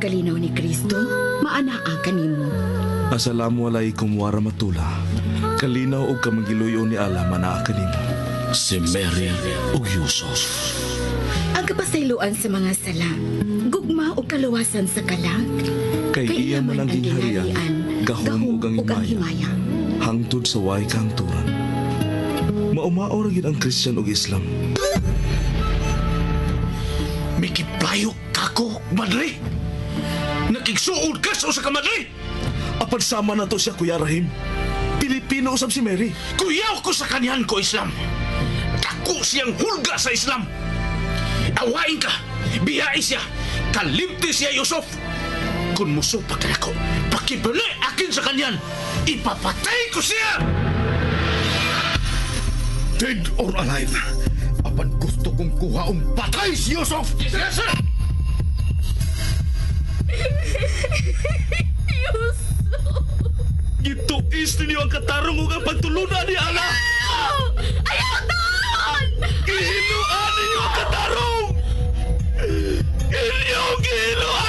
kalinaw ni Kristo, maanaa kanimo. Assalamu alaikum warahmatullah. Kalinaw og kamangiluyo ni Allah manaa kanimo. Si Mary ug Yusuf. Ang kapasayloan sa mga sala, gugma o kaluwasan sa kalag. Kay iya man ang gingharian, gahom ug ang himaya. Hangtod sa way kahangturan. Maumao ra gid ang Christian ug Islam. Mikiplayo kako, madre. Nakigsuod ka sa usa ka madre. Apan sama na to siya, Kuya Rahim. Pilipino usab si Mary. Kuyaw ko sa kanyan ko, Islam. Dako siyang hulga sa Islam. Awain ka, biyai siya, kalimti siya, Yusuf. Kung musupak ka nako, pakibali akin sa kanyan, ipapatay ko siya! Dead or alive, apan gusto kong kuhaong patay si Yusuf! Yes, sir! Yusuf! Gituis ninyo ang katarong ug ang pagtulunan ni Allah! Ayaw taon! Gihinuan ninyo ang katarong! Inyong gihinuan!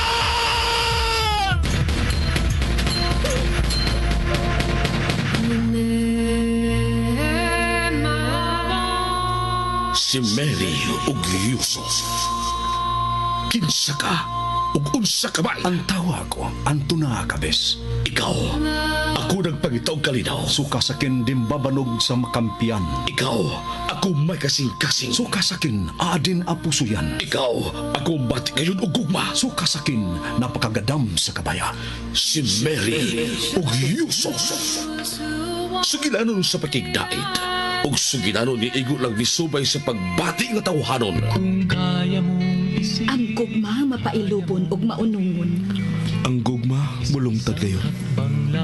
Si Mary ug Yusuf. Kinsa ka ug unsa ka man? Ang tawag ko, Antuna Kabes. Ikaw, ako nagpangita og kalinaw. Suka sakin dimbabanog sa makampiyan. Ikaw, ako may kasing-kasing. Suka sakin, aadin apusuyan. Ikaw, ako bati ngayon og gugma. Suka sakin, napakagadam sa kabaya. Si Mary ug Yusuf. Sugilanon sa pakigdait. Ug sugilanon ni igo lang misubay sa pagbati nga tawhanon. Kung kaya mong isipin. Ang gugma mapailubon ug maunungon. Ang gugma mulungtad kayo.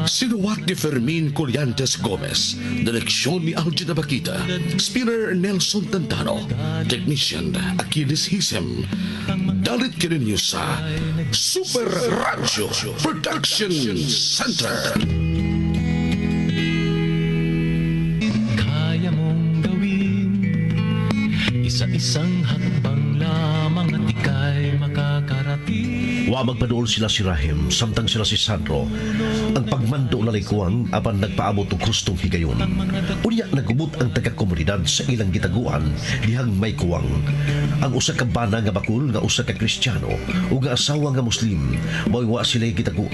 Sinuwat ni Fermin Collantes Gomez, direksyon ni Algin Abakita, spinner Nelson Tantano, technician Achilles Hisem. Dalit kininyo sa Super Radio Production Center. Kaya mong gawin, isa-isang hakbang lamang at ika'y makakarating. Wa magpaduol sila si Rahim samtang sila si Sandro. Ang pagmando nalikuang apan nagpaabot og hustong higayon. Unya nagubot ang taga-komunidad sa ilang gitaguan dihang may kuwang. Ang usa ka bana nga bakul nga usa ka Kristiyano ug nga asawa nga Muslim mao'y wa sila gitaguan.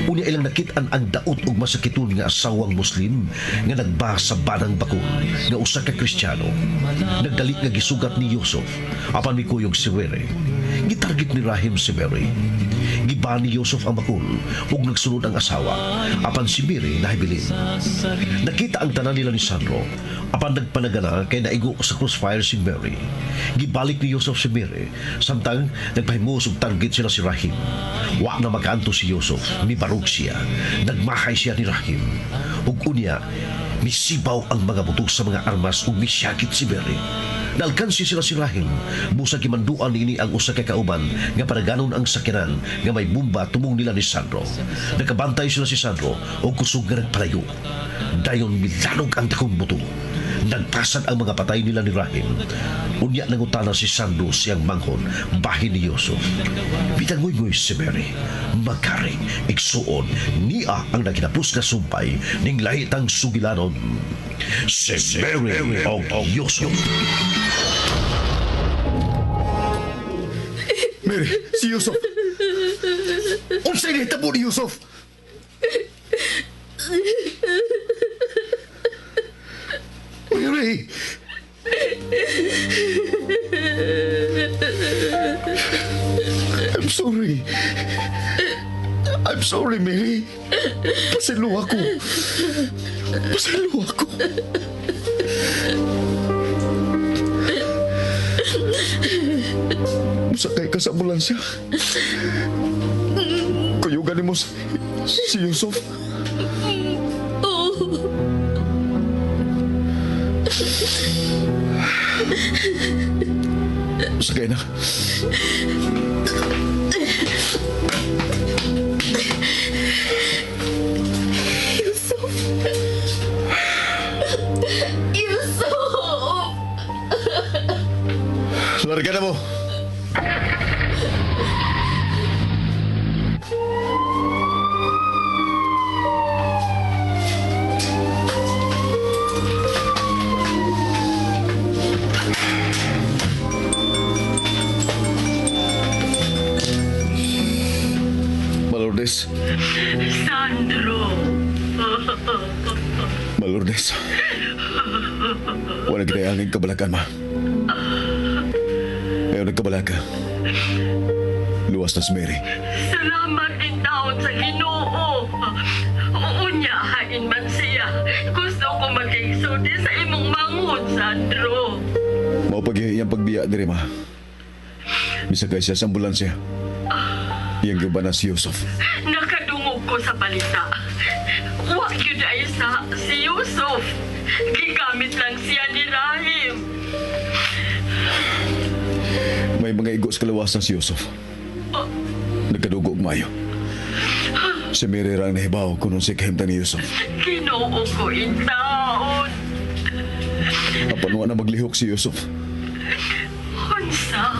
Unya ilang nakit-an ang daot ug masakiton nga asawang Muslim nga nagba sa banang bakul nga usa ka Kristiyano. Nagdali nga gisugat ni Yusuf apan mikuyog si Mary. Gitarget ni Rahim si Mary. Giba ni Yusuf ang bakul ug nagsunod ang asawa apan si Mary nahibilin. Nakita ang tanan nila ni Sandro apan nagpanagana kay naigo sa crossfire si Mary. Gibalik ni Yusuf si Mary samtang nagpahimus og target sila si Rahim. Wa na makaanto si Yusuf, mibarog siya. Nagmahay siya ni Rahim. Ug unya misibaw ang mga buto sa mga armas ug misyakit si Mary. Nalkansi sila si Rahim. Busa gimanduan niini ang usa ka kauban nga paraganon ang sakyanan nga may bomba tumong nila ni Sandro. Nakabantay sila si Sandro og kusog nga nagpalayo. Dayon milanog ang dakong buto. Nagpasad ang mga patay nila ni Rahim. Unya nangutana si Sandro siyang manghon bahin ni Yusuf. Bitangoy-ngoy si Mary. Magkari, igsuon, niya ang naginapos nga sumpay ning lahitang sugilanon. Si Mary og Yusuf. Mary, si Yusuf. Unsay nahitabo ni Yusuf? Mary! I'm sorry. I'm sorry, Mary. Pasaylo ako. Pasaylo ako. Musakay ka sa ambulansya. Kuyugan mo si Yusuf. Oo. Sakay na. Yusuf. Yusuf! Larga na mo. Lourdes. Sandro. Ma Lourdes. Wala kita angin kabalakan, ma. Ayaw nagkabalaka. Luwas na si Mary. Salamat din taon sa Ginoo. Unya, hain man siya. Gusto ko makigsulti sa imong manghod, Sandro. Mao pag iyang pagbiya diri, ma. Bisag kay siya sa ambulansya. Iyang giuban na si Yusuf. Nakadungog ko sa balita. Wa gyud ay sa si Yusuf. Gigamit lang siya ni Rahim. May mga igo sa kalawasan si Yusuf. Nagkadugo og maayo. Si Mary ra ang nahibaw kung unsay kahimtang ni Yusuf. Ginoo ko in taon. Apan wa na maglihok si Yusuf. Unsa?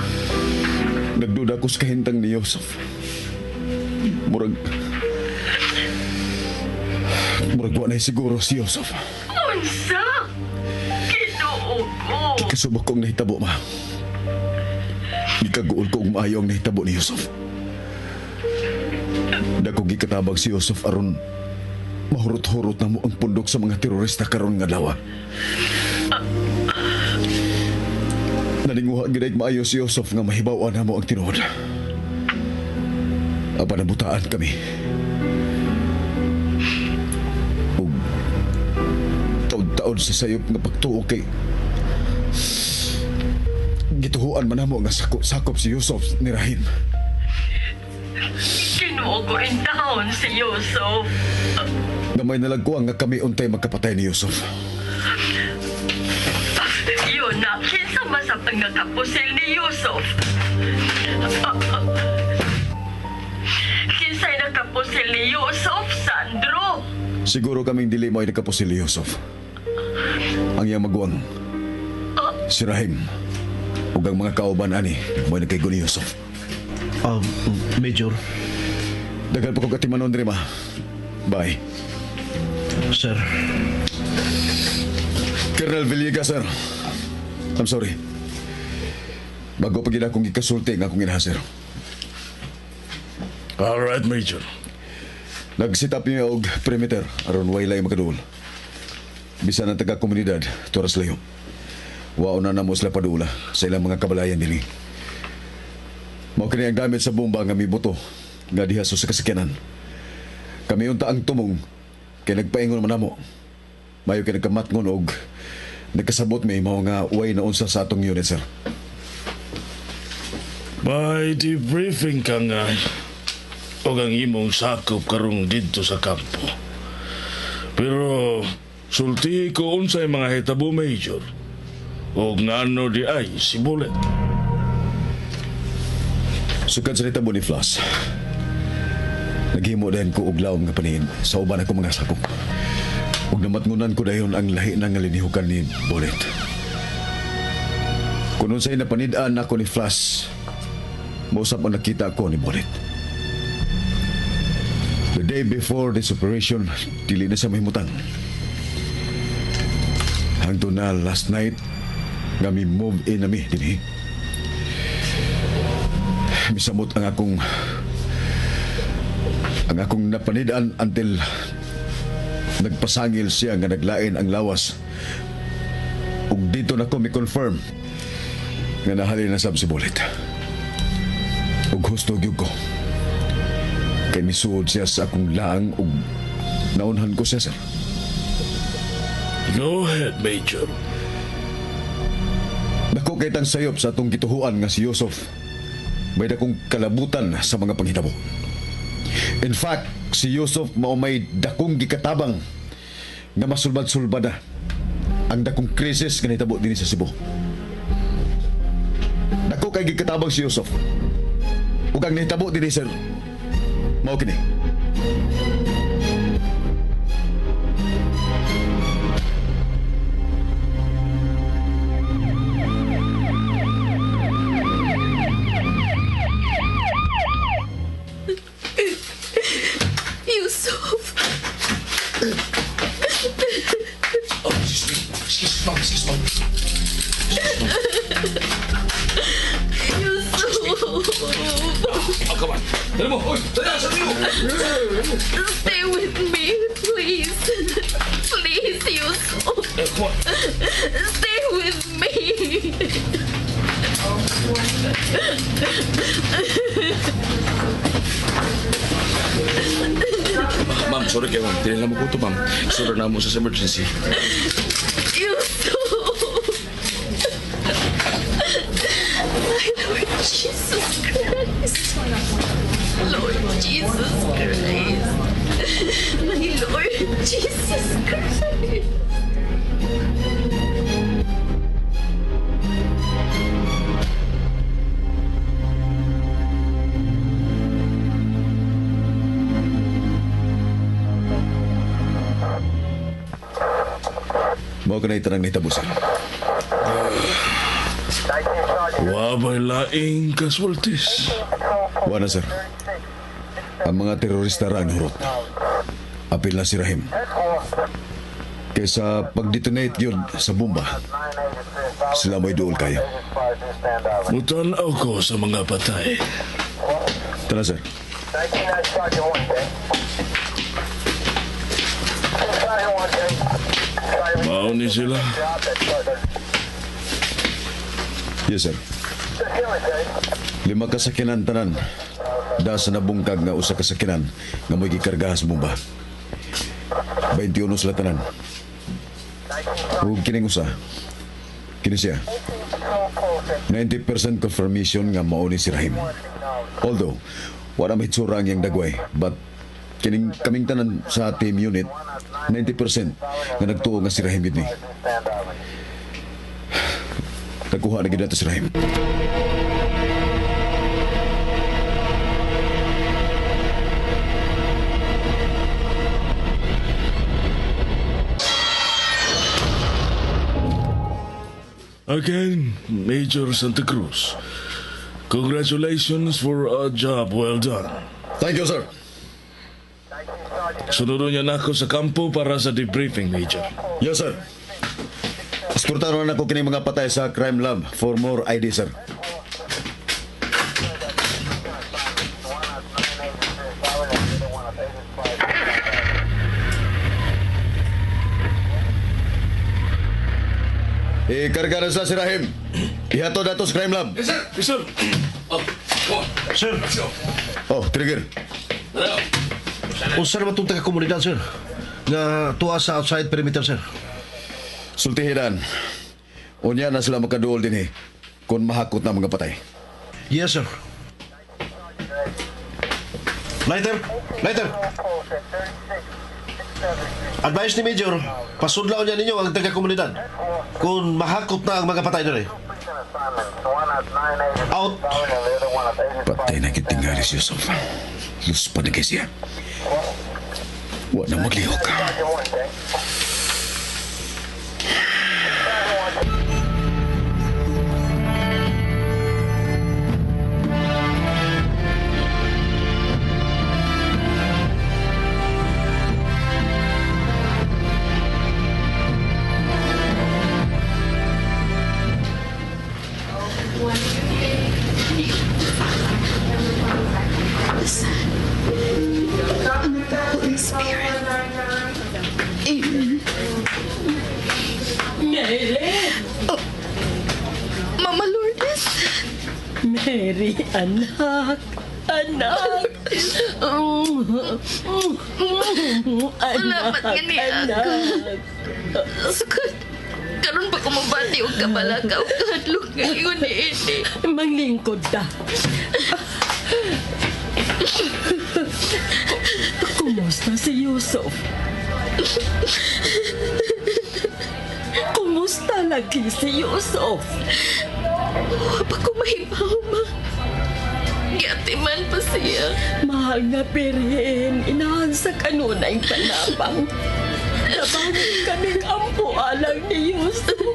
Nagduda ko sa kahintang ni Yusuf. Murag wa na siguro si Yusuf. Unsa? Ginoo ko. Kasubok kong nahitabo, ma. Gikaguol ko og maayo ang nahitabo ni Yusuf. Dako gikatabag si Yusuf aron mahurot-hurot na mo ang pundok sa mga terorista karon nga adlaw. Naninguha gid maayo si Yusuf nga mahibaw-an na mo ang tinuod. Apan nabutaan kami. Ug taod-taod sa sayop nga pagtuo kay gituhuan man namo nga sakop si Yusuf ni Rahim. Ginoo ko in taon si Yusuf. Gamay na lang ko ang nga kami untay magkapatay ni Yusuf. Yun na, kinsa masap ang nakapusil ni Yusuf. Kinsa'y nakapusil ni Yusuf, Sandro. Siguro kaming dili mo ay nakapusil ni Yusuf. Ang iyang maguwang, si Rahim, ug ang mga kauban ani, mo ay nagkaigo ni Yusuf. Major. Daghan pa ko katimanon diri, ma. Bye. Sir. Colonel Villegas, sir. I'm sorry. Bago pa gid akong gikasulti nga akong inaha, sir. All right, Major. Nag-set up niya og perimeter aron way lay makaduol. Bisan ang taga-komunidad, turas layo. Wao na namo sila padula sa ilang mga kabalayan dinhi. Mao kini ang gamit sa bomba nga mibuto nga diha sa kasakyanan. Kami unta ang tumong kay nagpaingon man namo. Mayo kay nagkamatngon og nagkasabot mi mao nga way na unsa sa atong unit, sir. May debriefing ka nga og ang imong sakop karong didto sa kampo. Pero sulti ko unsay mga hitabo, Major. Og ngano di ay si Bullet. Sukad sa nitabo ni Floss, naghimo dayon ko og lawom nga paniid sa uban ako mga sakop. Ug namatngunan ko dayon ang lahi na nga linihukan ni Bullet. Kung unsay napanid-an ako ni Floss, mausap ang nakita ko ni Bullet. The day before this operation, dili na siya mahimutang. Hangtod na last night, nga mi move in nami dinhi. Misamot ang akong napanid-an until nagpasangil siya nga naglain ang lawas. Ug dito na ko mi-confirm nga nahalin na sab si Bullet. Ug husto gyud ko. Kay misuod siya sa akong laang ug naunhan ko siya, sir. Go ahead, Major. Dako kay tang sayop sa atong gituhuan nga si Yusuf. May dakong kalabutan sa mga panghitabo. In fact, si Yusuf mao may dakong gikatabang nga masulbad-sulbad na ang dakong krisis nga nahitabo dinhi sa Cebu. Dako kay gikatabang si Yusuf. Ug ang nahitabo dinhi, sir, mao kini. Yusuf! Oh, excuse me. Excuse me, excuse me. Yusuf! Oh, come on. Dali mo! Oy! Dali sa mo! Stay with me, please. Please, Yusuf. Stay with me. Ma'am, sorry kayo, ma'am. Dili na mo ko to, ma'am. Sorry na mo sa emergency. Yusuf. My Lord Jesus Christ. Lord Jesus Christ. My Lord Jesus Christ. Mao ka na itanang nahitabo, sir. Wa ba'y laing casualties? Wa na, sir. Ang mga terorista ra ang hurot. Apil na si Rahim. Kaysa pag-detonate yun sa bomba, sila mo'y duol kayo. Mutanaw ko sa mga patay. Tara, sir. Mao ni sila. Yes, sir. 5 kasakinan tanan. Da sa nabungkag nga usa ka sakinan nga mo'y gikargahan sa bomba. 21 sila tanan. Ug kining usa. Kini siya. 90% confirmation nga mao ni si Rahim. Although, wala may tsura ang iyang dagway, but kining kaming tanan sa team unit, 90% nga nagtuo nga si Rahim yun ni. Nagkuha na gid nato si Rahim. Again, Major Santa Cruz, congratulations for a job well done. Thank you, sir. Sunod niya nako sa kampo para sa debriefing, Major. Yes, sir. Eskortaron na ko kini mga patay sa crime lab for more ID, sir. Ikarga na sila si Rahim. Ihatod nato sa crime lab. Yes, sir. Yes, sir. Oh, oh. Sir. Oh, trigger. Unsa naman itong taga-komunidad, sir? Nga tuwa sa outside perimeter, sir. Sultihidan. Unya na sila makaduol din eh, kung mahakot na mga patay. Yes, sir. Lighter! Lighter! Advice ni Major, pasudlaon niya ninyo ang taga-komunidad kung mahakot na ang mga patay dere. Out! Patay na kitingali si Yusuf. Luspa na kay siya. Wa na maglihok. The Son, and of the Holy Spirit. Amen. Mary! Oh, Mama Lourdes! Mary, anak! Anak! Salamat Anak, nga ni anak! Sukad, karon pa ko mabati og kabalaka og kahadlok nga ingon ni ini. Manglingkod ta. Kumusta si Yusuf? Kumusta lagi si Yusuf? Wa pa ko mahibaw, ma. Giatiman pa siya. Mahal nga Birhen, inahan sa kanunay panabang. Nabangin kaming ampo alang ni Yusuf.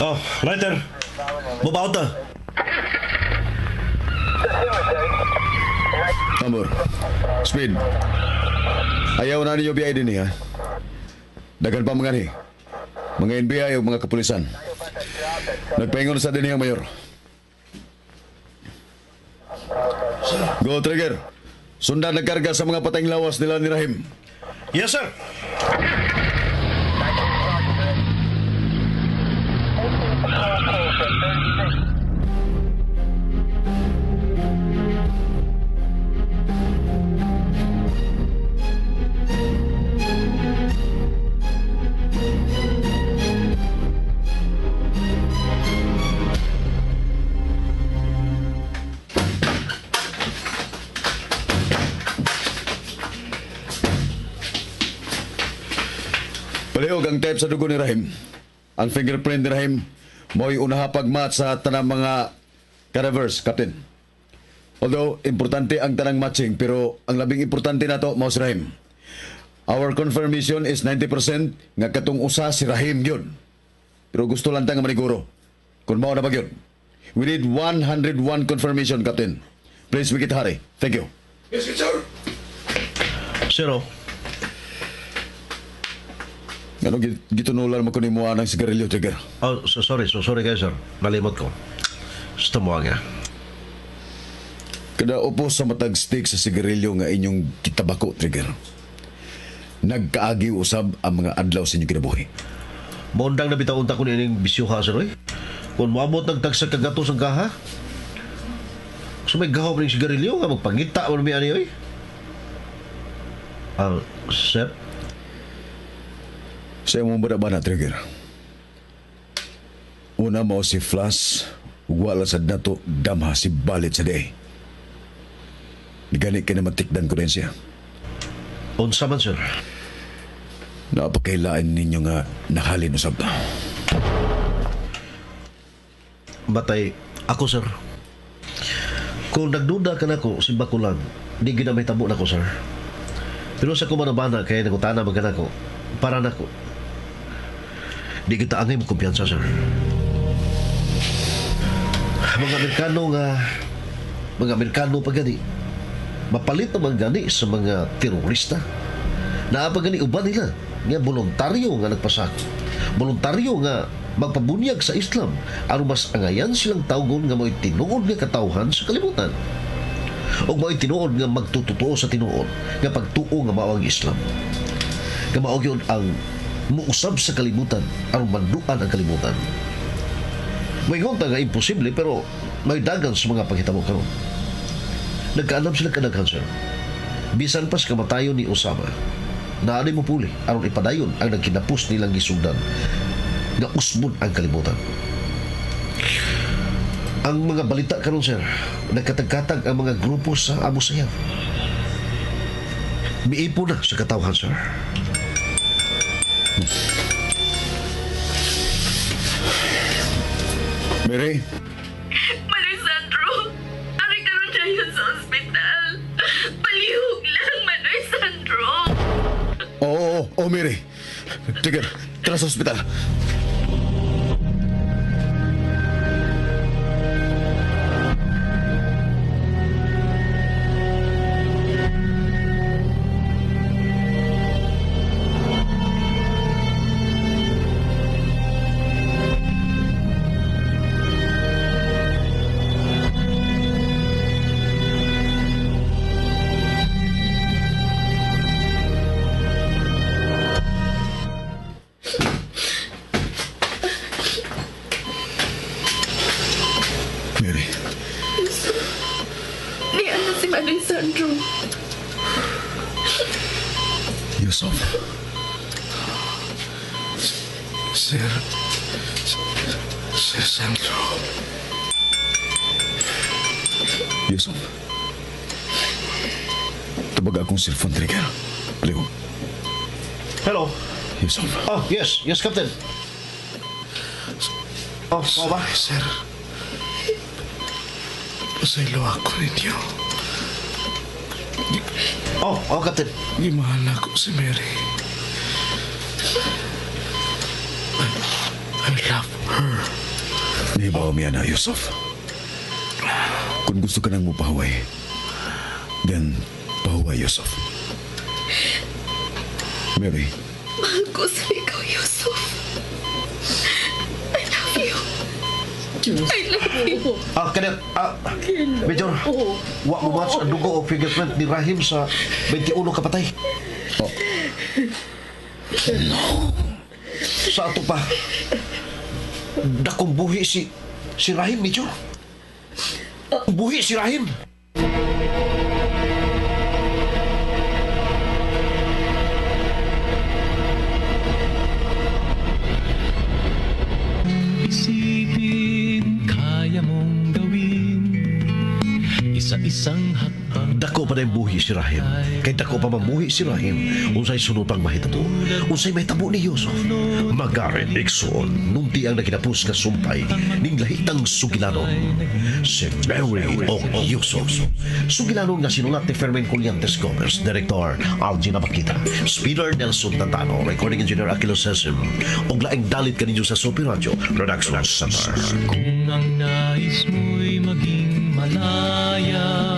Oh, lighter. Bubaot na. Tambor. Speed. Ayaw na ninyo biyay din ha. Daghan pa mga ni. Mga NBI o mga kapulisan. Nagpaingon sa din ang mayor. Go, Trigger. Sundan nagkarga sa mga patayng lawas nila ni Rahim. Yes, sir. Palihog ang type sa dugo ni Rahim. Ang fingerprint ni Rahim mo'y unaha pagmat sa tanang mga cadavers, Captain. Although, importante ang tanang matching, pero ang labing importante nato mao si Rahim. Our confirmation is 90% nga katong usa si Rahim yun. Pero gusto lang ta nga maniguro. Kung mao na ba yun. We need 101 confirmation, Captain. Please make it hurry. Thank you. Yes, sir. Zero. Ano gitunulan mo ko ni mo ng sigarilyo, Trigger? Oh, so sorry. So sorry kayo, sir. Nalimot ko. Gusto mo nga. Kada upo sa matag stick sa sigarilyo nga inyong kitabako, Trigger. Nagkaagi usab ang mga adlaw sa inyong kinabuhi. Mondang na bitaw unta ko nining bisyo ha, sir, oy. Kung moabot nagtagsa kagatos ang kaha. So may gahom ning sigarilyo nga magpangita mo mi ani oy. Sir? Sa imong ba na, Trigger? Una mo si Flash, ug wala sad nato damha si Balit sa day. Gani kay na matikdan ko rin siya. Unsa man, sir? Napakailain ninyo nga nahalin usab. Batay, ako, sir. Kung nagduda ka nako, simba ko lang, di gid na may tabo nako, sir. Pero sa kumanabana, kaya nagutana man ka nako, para nako. Di kita angay mo kumpiyansa, sir. Mga Amerikano pa gani, mapalit naman gani sa mga terorista. Naa pa gani uban nila nga voluntaryo nga nagpasako. Voluntaryo nga magpabunyag sa Islam aron mas angayan silang tawgon nga mo'y tinuod nga katawhan sa kalibutan. Og mo'y tinuod nga magtututoo sa tinuod nga pagtuo nga mao ang Islam. Nga mao gyud ang muusab sa kalibutan aron manduan ang kalibutan. Moingon ta nga imposible pero may dagan sa mga panghitabo karon. Nagkaalam sila kadaghan, sir. Bisan pas kamatayon ni Osama, naani mo puli aron ipadayon ang nagkinapos nilang gisugdan nga usbon ang kalibutan. Ang mga balita karon, sir, nagkatag-katag ang mga grupo sa Abu Sayyaf. Miipo na sa katawhan, sir. Mary? Manoy Sandro, ari karon dayon sa ospital. Palihog lang, Manoy Sandro. Oo, Mary. Trigger, tara sa ospital. Mary. Niya na si Manoy Sandro. Yusuf. Sir. Sir Sandro. Yusuf. Tabag akong cellphone, Trigger. Palihog. Hello. Yusuf. Oh, yes. Yes, Captain. Oh, mao ba? Sir. Pasaylo ako ninyo. Oh, Captain. Gimahal ako si Mary. I love her. Nahibaw mi na, Yusuf. Kung gusto ka nang mupahaway, then pahuway, Yusuf. Mary. Mahal ko sa ikaw, Yusuf. I love you. I love you. Kadet, Major, wa mo match ang dugo o fingerprint ni Rahim sa 21 kapatay. Oh. No. Sa ato pa, dakong buhi si Rahim, Major. Buhi si Rahim. Isipin, kaya mong gawin. Isa-isang hakbang. Dako pa na yung buhi si Rahim. Kay dako pa mamuhi si Rahim. Unsay sunod pang mahitabo. Unsay mahitabo ni Yusuf. Magarit igsoon. Nunti ang naginapos nga sumpay ning lahitang sugilanon. Si Mary o Yusuf. Sugilanon nga sinulat ni Fermin Colliantes Gomez. Director Algina Bakita. Speeder Nelson Tantano. Recording Engineer Aquilo Sesim. Og laing dalit kaninyo sa Sopi Radio Production Center. Kung ang nais mo'y maging malaya,